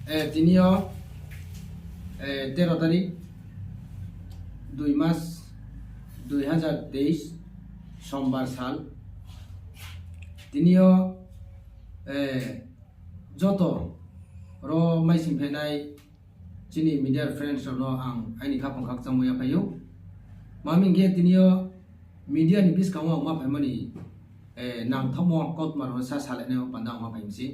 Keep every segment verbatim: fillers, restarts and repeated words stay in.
Eh, tini yo, eh, তেরো তারিখ, দুই মাস, দুই হাজার তেইশ, সোমবার sal. Tini yo, eh, joto ro maising phainai chini media friends rao no ang aini khaphang khakchangmo yaphai ou. Tma hing khe tini yo media ni buskang wo ang ma phaimo ni, eh, nangthaohmo kautma rao no sa salai nai panda ang ma phai mi se.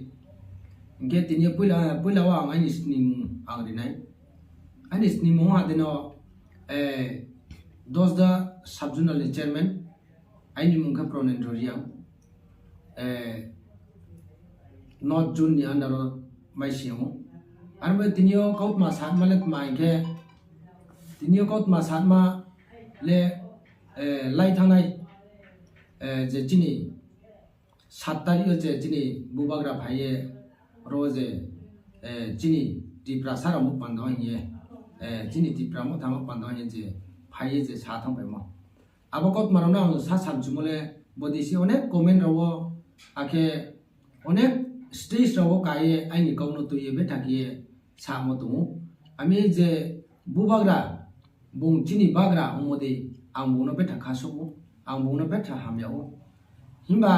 Hing khe tini yo poila, poila wo ang aini snimung ang ri nai. Aini snimung ha dei no, eh, Dosda sub-zonal ni chairman, aini mmung khe Pranendra Reang, eh, North Zone ni under wo maising ou. Aro bai tini yo kautma satma le tma hing khe, tini yo kautma satma le, eh, lai thanngnai, eh, je chini সাত তারিখ yo je chini bubagra phai ye ro je, eh, chini Tiprasa rao mo panda hing ye, eh, chini Tipra Motha mo panda hing ye je phai ye je sa thanngphaimo. Abo kautma rao no ang sa samchumo le bodei se onek comment rao wo, akhe onek stage rao wo ka ye aini kau no tui ye betha khe ye samo tong ou. Ami je bubagra, bung chini bagra ongmo dei, ang bung no betha khasouh ou, ang bung no betha hamya ou. Himba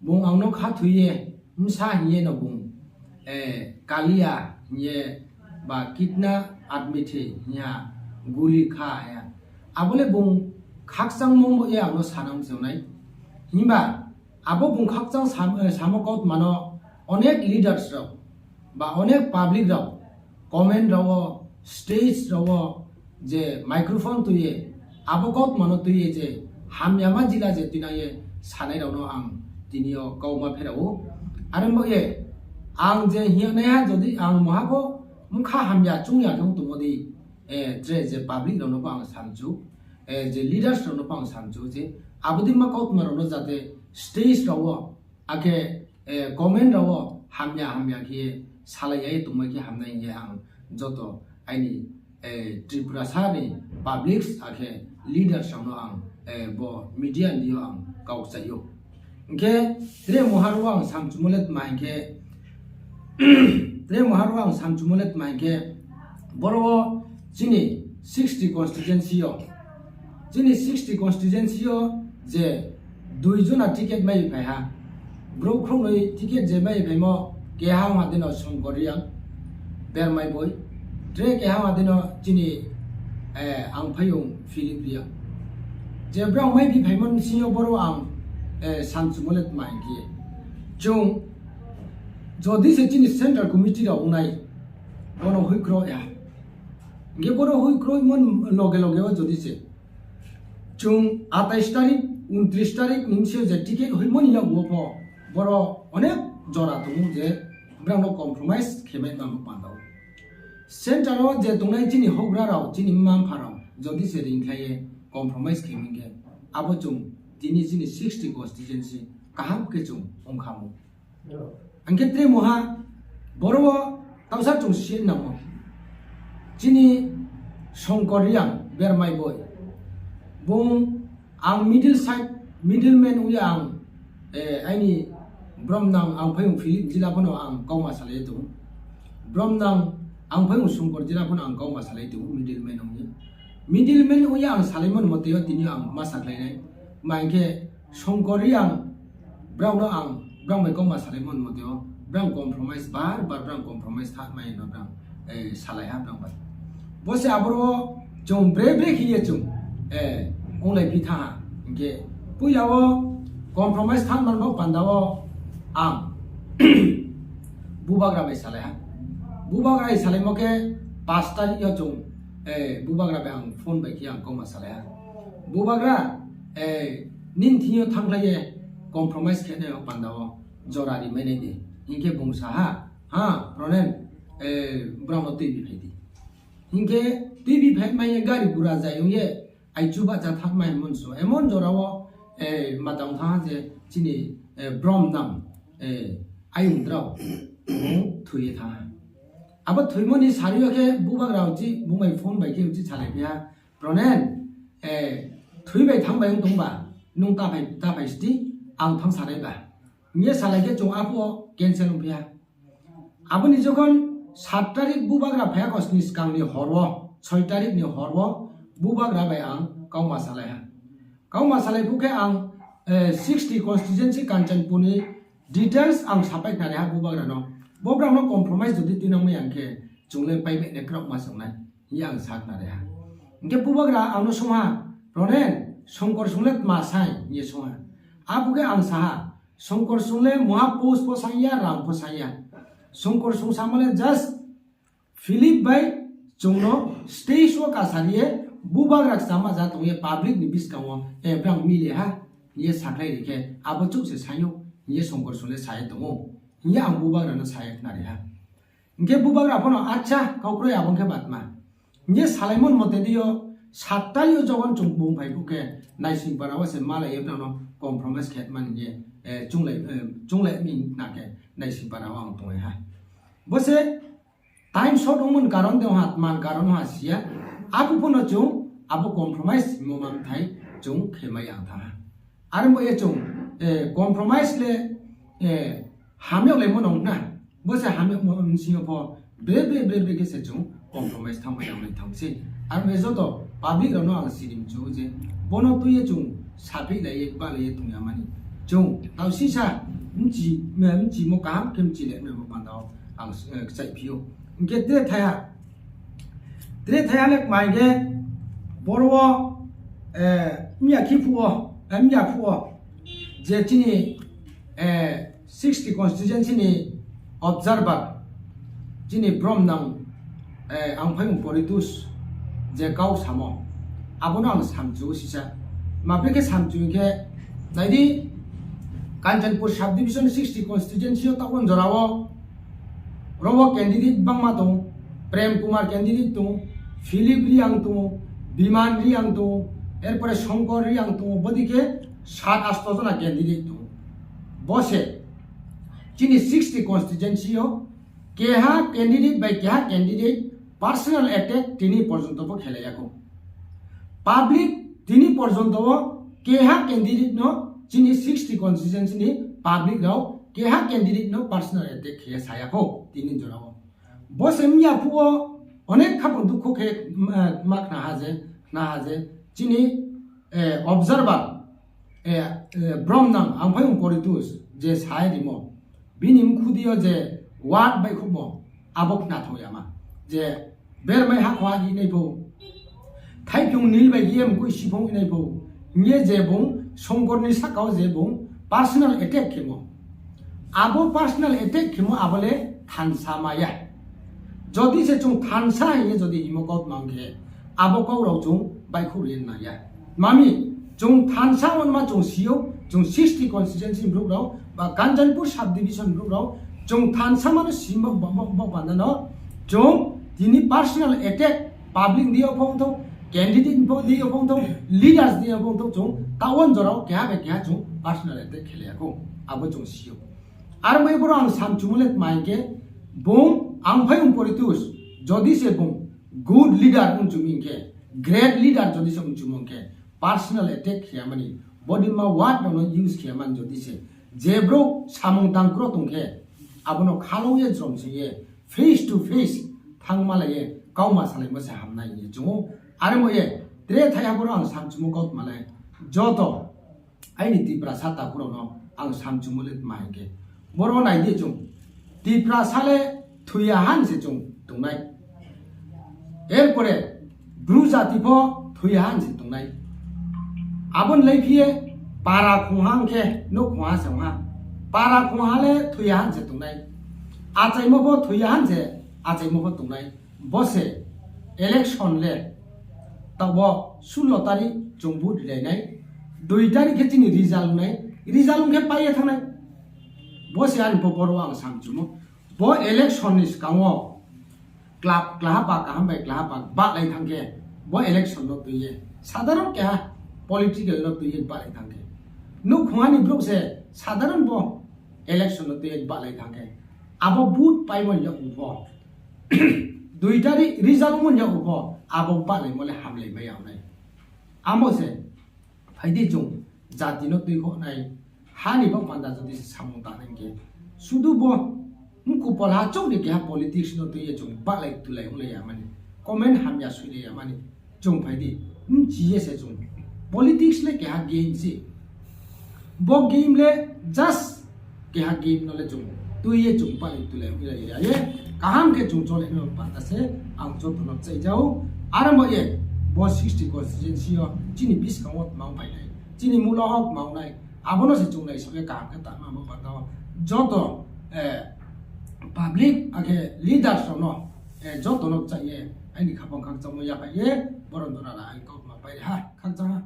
bung ang no khathoi ye, bsa hing ye no bung, eh, kaliya hing ye, ba kitna admit hing ha, guli kha ha. Abo le bung khakchangmo ye ang no sanang se nai. Himba abo bung khakchang sam-, eh, samo kautma no onek leaders rao, ba onek public rao, comment rao wo, stage rao wo, je microphone tui ye, abo kautma no tui ye je hamyama jila je tuinang ye sanai rao no ang tini yo kau ma pherao ou. Are bo ye, ang je hing ya naiha jodi ang maha pho bkha hamya chung ya khe ong tongmo dei, eh, tre je public rao no pho ang samchu, eh, je leaders rao no pho ang samchu je, abo dei ma kautma rao no jate stage rao wo, akhe, eh, comment rao wo hamya hamya khe ye salai ya ye tongmai khe hamnai hing ye ang joto aini, eh, Tiprasa ni publics akhe leaders rao no ang, eh, bo media ni yo ang kau kchai ou. Hing khe tre muhar wo ang samchumo le tma hing khe, tre muhar wo ang samchumo le tma hing khe, boro wo chini sixty constituency yo, chini sixty constituency yo je dui jona ticket mai phai ha, brouh khrouhnoi ticket je mai phaimo, keha ong ha dei no Songkor Reang, Bermai Boi, tre keha ong ha dei no chini, eh, Angphaiyong Philip Reang. Je brao mai phi phaimo bsing yo boro ang, eh, samchumo le tma hing khe, chung jodi se chini central committee rao ongnai, bono hoihkro ya. Hing khe boro hoihkroimo loge loge wo jodi se chung আঠাইশ তারিখ, ঊনত্রিশ তারিখ ni bsing yo je ticket hoihmo ni yakgu wo pho, boro onek jora tong ou je brao no compromise khe mai ma panda ou. Central wo je tongnai chini houhgra rao, chini mma mpha rao jodi se ringkhlai ye compromise khe mi khe, abo chung tini chini sixty constituency kaham khe chung ongkha ou. Ang khe tre muha, boro wo taosa chung si nang ou. Chini Songkor Reang, Bermai Boi, bung ang middle side, middle man ong ye ang, eh, aini bromnang Angphaiyong Philip jila pho no ang kauma salai tong ou. Bromnang Angphaiyong Songkor jila pho no ang kauma salai tong ou, middle man ong ye. Middle man ong ye ang salaimo ni mote yo tini ang ma sakhlai nai. Tma hing khe Songkor Reang, brao no ang, brao bai kauma salaimo ni mote yo, brao compromise, bar bar brao compromise thanngmai no brao, eh, salai ha brao bai. Bo se aboro wo chung bre bre khe ye chung, eh, onglai phi thanng ha. Hing khe poila wo compromise thanngmani bo panda wo ang bubagra bai salai ha. Bubagra bai salaimo khe পাঁচ তারিখ yo chung, eh, bubagra bai ang phone bai khe ang kauma salai ha. Bubagra, eh, nini thing yo thanngkhlai ye compromise khe nai yo panda wo jora rimai nai di. Hing khe bung sa ha, ha, Pronen, eh, brao no tuibi phai di. Hing khe tuibi phai mai ye gari gura zai ong ye, aichu bahcha thanngmai hingmo ni so, emon jora wo, eh, matang thanng ha je chini, eh, bromnang, eh, ayong drao, bung thoi ye thanng ha. Abo thoimo ni sari yo khe bubagra uchih, bung bai phone bai khe uchih salai phi ha, Pronen, eh, thoi bai thanng bai ong tong ba, nung ta phai, ta phai sdi, ang thanng sanai ba. Hing ye salai khe chung aphuh wo cancel ongphi ha. Abo ni jokhon Sat tarik bubagra phai ya kho sni skang ni hor wo, soi tarik ni hor wo bubagra bai ang kauma salai ha. Kauma salai phuh khe ang sixty constituency Kanchanpur ni details ang sapai khnari ha bubagra no. Bubagra no compromise jodi tuinang mai ya hing khe chung le paimai nai kraohma se ong nai hing ye ang sa khnari ha. Hing khe bubagra ang no sung ha, Ronen, Songkor sung le tma sai hing ye sung ha. Abo khe ang sa ha, Songkor sung le mungha post pho saing ya, rang pho saing ya. Songkor sung samo le just Philip bai chung no stage wo kasari ye bubagra kchama ja tong ye public ni buskang wo, brang mile ha hing ye sakhlai ri khe abo chouh se saing ou hing ye Songkor sung le sa ye tong ou hing ye ang bubagra no sa ye khnari ha. Hing khe bubagra pho no, Acha, kau kroi abo ong khe batma hing ye salaimo ni mote di yo, sat tarik yo jogon chung bung phai phuh khe Naisingpara wo se malai ye brang no compromise khe man hing ye, chunglai mi na khe Naisingpara wo ang tongnai ha. Bo se time short ongmo ni karon de ong ha, tma ni karon ong ha si ya. Abo pho no chung abo compromise hingmo ma bthai chung khe mai ya thanng ha. Are bo ye chung compromise le hamyaglaimo no ong na. Bo se hamyagmo bsing yo pho bre bre bre bre khe se chung compromise thanngmai ya nai thanng sei. Are bo ye joto public rao no ang sirimchu ou je, bo no tui ye chung saphihlai ye, balai ye tong ya mani. Chung tau sisa bchimo kaham khe bchi le nai bo panda wo ang kchaihphi ou. Hing khe tre thaiha, tre thaiha le kmai khe boro wo, mya khiphuh wo, mya phuh wo je chini sixty constituency ni observer, chini bromnang Angphaiyong Poritos je kau samo, abo no ang samchu ou sisa. Maphi khe samchu hing khe, nai di, Kanchanpur subdivision sixty constituency yo taoh wo jora wo, ro wo candidate bangma tong ou, Prem Kumar candidate tong ou, Philip Reang tong ou, Biman Reang tong ou, erpore Songkor Reang tong ou, bodei khe sat asto jona candidate tong ou. Bo se chini sixty constituency yo keha candidate bai keha candidate personal attack tini porjonto pho khelai ya khou. Public tini porjonto wo keha candidate no, chini sixty constituency ni public rao keha candidate no personal attack khe ye sa ya khou tini jora wo. Bo se mya phuh wo onek khaphang dukho khe ma khna ha je, khna ha je, chini observer, bromnang Angphaiyong Poritos je sa ye rimo, bini mkhu di yo je word baihkhouhmo, abo khnathao yama. Je bermai hakhoha ri nai pho, thaiphyung nil bai khe ye mkoih siphung nai pho, hing ye je bung Songkor ni sahka wo je bung personal attack khemo, abo personal attack khemo abo le thansa ma ya. Jodi se chung thansa hing ye jodi hingmo kautma ong khe, abo kau rao chung baihkhouh ri nang ya. Mami, chung thansa onma chung si ou, chung sixty constituency ni brouh rao ba Kanchanpur subdivision ni brouh rao, chung thansa ma no si bo panda no, chung tini personal attack public ni yo pho ong thou, candidate ni yo pho ong thou, leaders ni yo pho ong thou, chung taoh wo jora wo keha bai keha chung personal attack khelai ya khou, abo chung si ou. Are bo ye boro ang samchumo le tma hing khe, bung Angphaiyong Poritos jodi se bung good leader ongchu mi hing khe, great leader jodi se ongchumo hing khe, personal attack khe ya mani, bodima word rao no use khe ya mani jodi se, je brouh samung tang kro tong khe, abo no khalou ye jrom sing ye face to face thanngmalai ye kauma salaimo se hamnai hing ye chung ou. Are bo ye tre thaiha boro ang samchumo kautma le, joto aini Tiprasa takhu rao no ang samchumo le tma hing khe, boro nai di chung, Tiprasa le thoi ya han se chung tongnai. Erpore Bru jati pho thoi ya han se tongnai. Abo ni laiphi ye para khongha ong khe nouh khongha se ong ha. Para khongha le thoi ya han se tongnai. Achaimo pho thoi ya han se, achaimo pho tongnai. Bo se election le taoh wo sullo tarik chung vote rilai nai. Dui tarik khe chini result ong nai. Result ong khe pai ye thanng nai. Bo se ani pho boro ang samchumo. Bo election ni skang wo club klaha pa kaham bai klaha pa bahlai thanng khe, bo election no tui ye, sadharon keha political no tui ye bahlai thanng khe, nouh khongha ni brouh se sadharon bo election no tui ye bahlai thanng khe, abo vote paimo ni yag pho, dui tarik result ongmo ni yag pho, abo bahlaimo le hamlai mai ya nai. Amo se, phai di chung jati no tuikhouh nai, ha ni baoh panda jodi se samung tangnai hing khe, sudu bo Mku pal ha chouh ni keha politics no tui ye chung bahlai tulai onglai ya mani, comment hamya soilai ya mani, chung phai di, mchi ye se chung. Politics le keha game se. Bo game le just keha game no le chung tui ye chung bahlai tulai onglai ya ye, kaham khe chung cholai no panda se ang joto no kchaija ou. Aro mo ye bo sixty constituency yo chini buskang wo tma ong phai nai, chini mula wo tma ong nai, abo no se chung naisao ye kaham khe tangma bo panda wo joto public akhe leaders rao no joto no kchai ye aini khaphang khakchangmo yaphai ye boron dora ra ang kautma pai ha khakchang ha.